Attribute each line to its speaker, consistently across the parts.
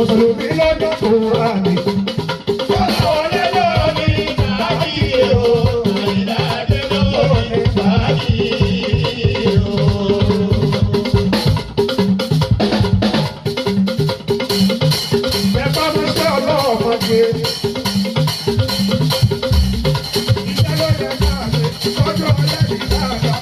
Speaker 1: Mùsùlùmí lọ́jọ́ tó rà ní.
Speaker 2: Kọ́láwọlé ló ní fàájì o. Àyìnlá Adé ló ní fàájì o.
Speaker 1: Bẹ́ẹ̀ bá ṣe ọlọ́mọge. Iṣẹ́ ló yẹ ká ṣe, tọ́jú ọlẹ́rìí dáadáa.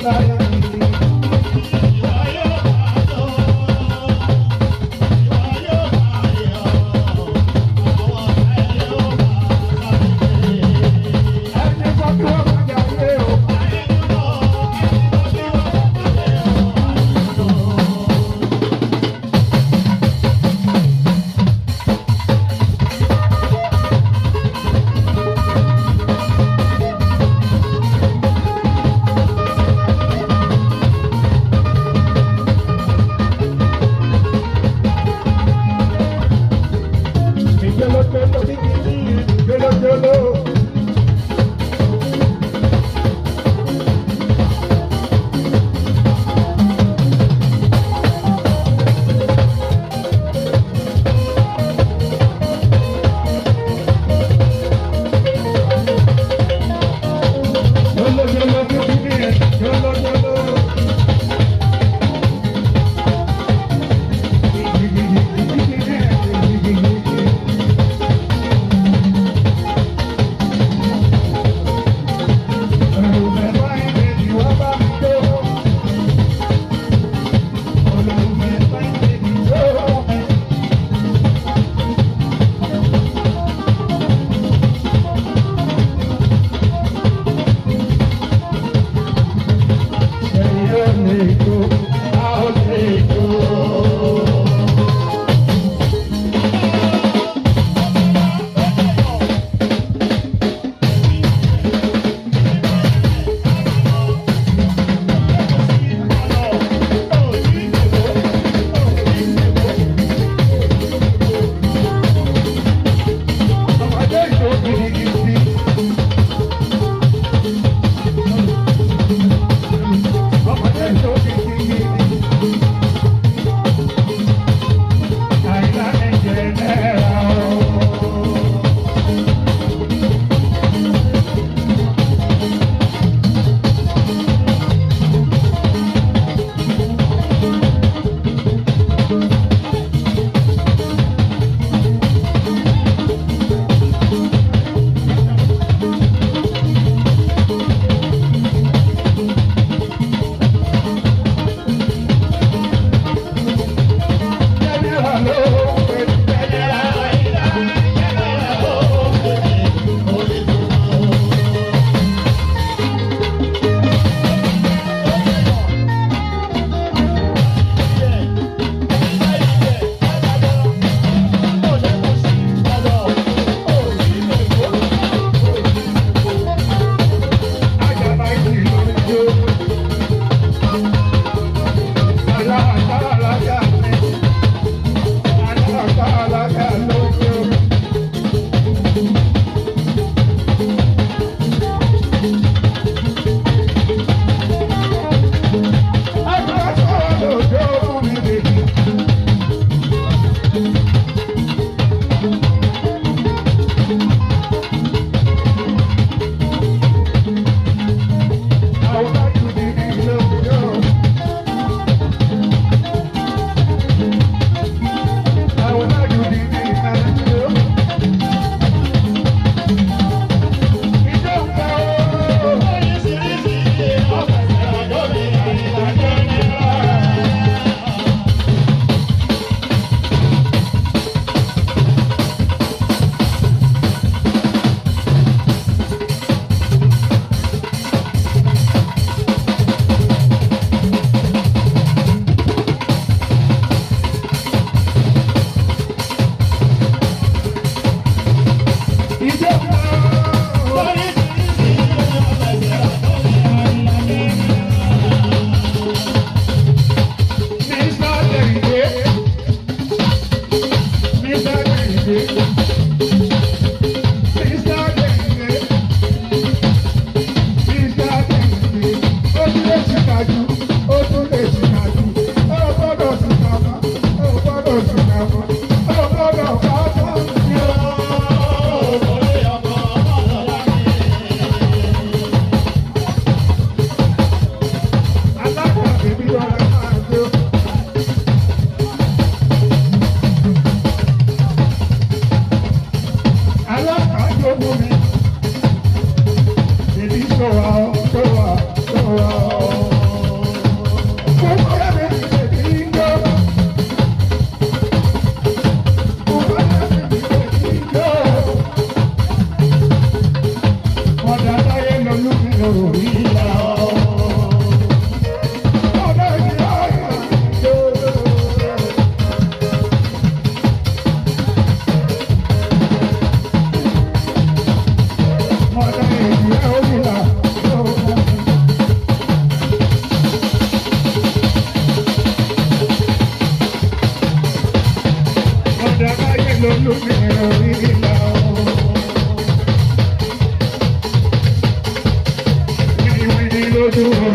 Speaker 1: láyé mi.
Speaker 2: Ìwọ yóò máa lọ, ìwọ yóò máa yọ̀, àwọn ọ̀rẹ́ yóò máa sáré.
Speaker 1: Ẹni sọ kí wọ́n máa jayé o.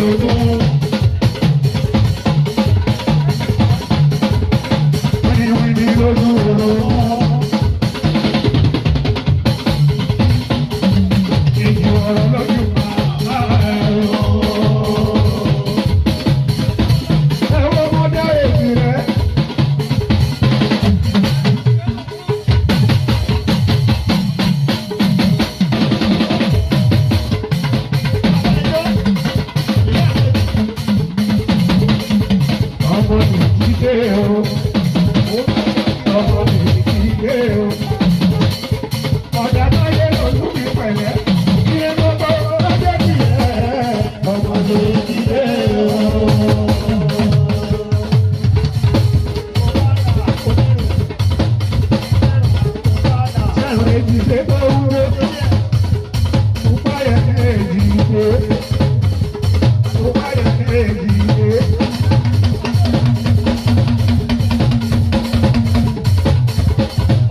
Speaker 1: orogún. Wíníwíní lójú orogún. Ìjì ọ̀rọ̀ lójú bàbá ẹ̀ o. Ẹ wo ọmọdé èjì rẹ̀. Ọmọ mi ti dé o, ọmọ mi ti dé o. Ọ̀dà táyé lójú mi pẹ̀lẹ́, ilé gbogbo ọjọ́ ti rẹ̀. Ọmọ mi ti dé o. Sẹ́rùn èjì ṣe tó wúro, pupa yẹn èjì ṣe, pupa yẹn èjì ṣe.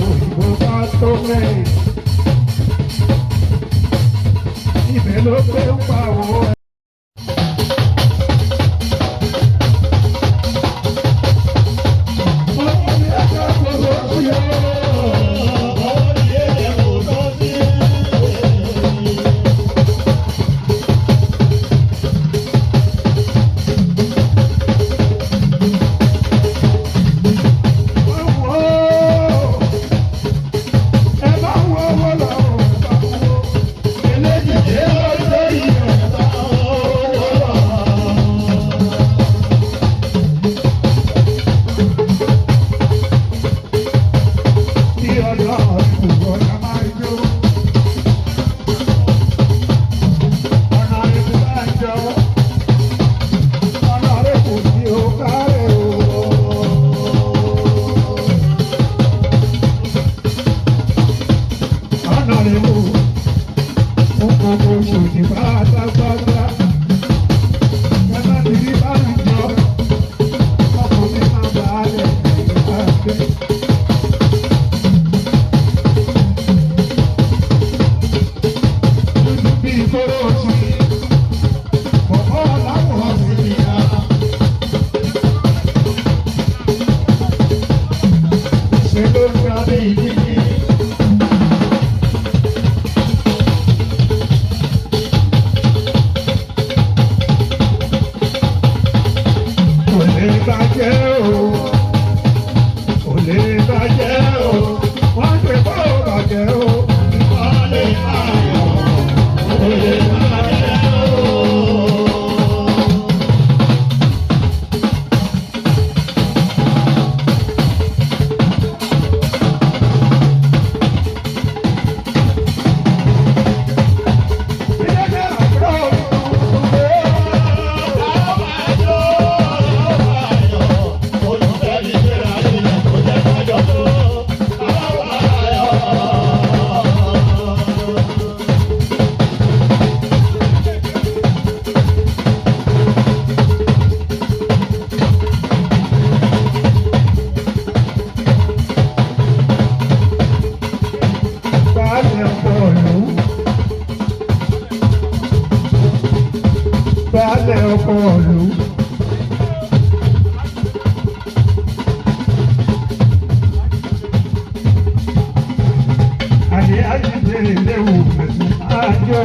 Speaker 1: Òyìnbó bá tó mẹ́rin. Ibẹ̀ ló gbé ń pa owó ẹ̀. Mo ní ẹjọ́ gbogbo sí o. Wọ́n wò ó. Ẹ bá wo owó lọ, ẹ bá wo. Eléjìdé lórí ẹ̀ bá wo lọ. Kí ọlọ́run kò ọ̀nà máa jó. Ọ̀nà rẹ̀ bá jọ. Ọ̀nà rẹ̀ kò sí o kárẹ̀ o. Ọ̀nà rẹ̀ wò ó gbogbo ṣòdì pátápátá. Bàbá mi rí bá ń jọ, ọkùnrin máa bá a lẹ̀ bá a gbé. Dúdú bí kóró sí, bọ̀bọ̀ láwọ̀ sí ìyá. Ṣé ló ń gbá bí ìdílé? Kò lè bàjẹ́ o, kò lè bàjẹ́ o, wọ́n ti kó bàjẹ́ o. Kò lè bàjẹ́ o, kò lè bàjẹ́ o. Ilé àbúrò mi. Baálé ọkọ ìlú. Baálé ọkọ ìlú. Àyè àyè léwu ẹ̀sùn àjọ.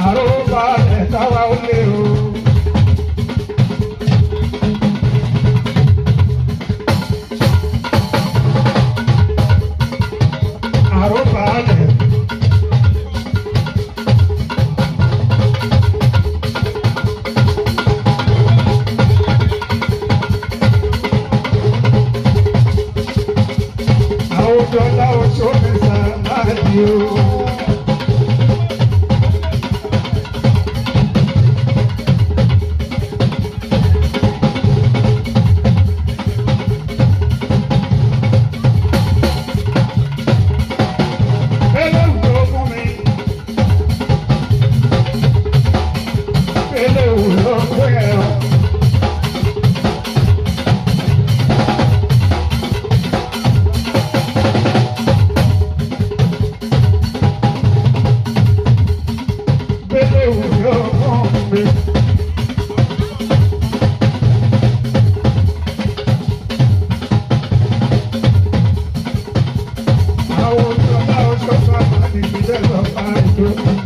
Speaker 1: Àròbá ẹ̀ta wa ó lé o. Àròbá ẹ̀. Àwùjọ láwùjọ mẹ́ta láti o. Àìsàn.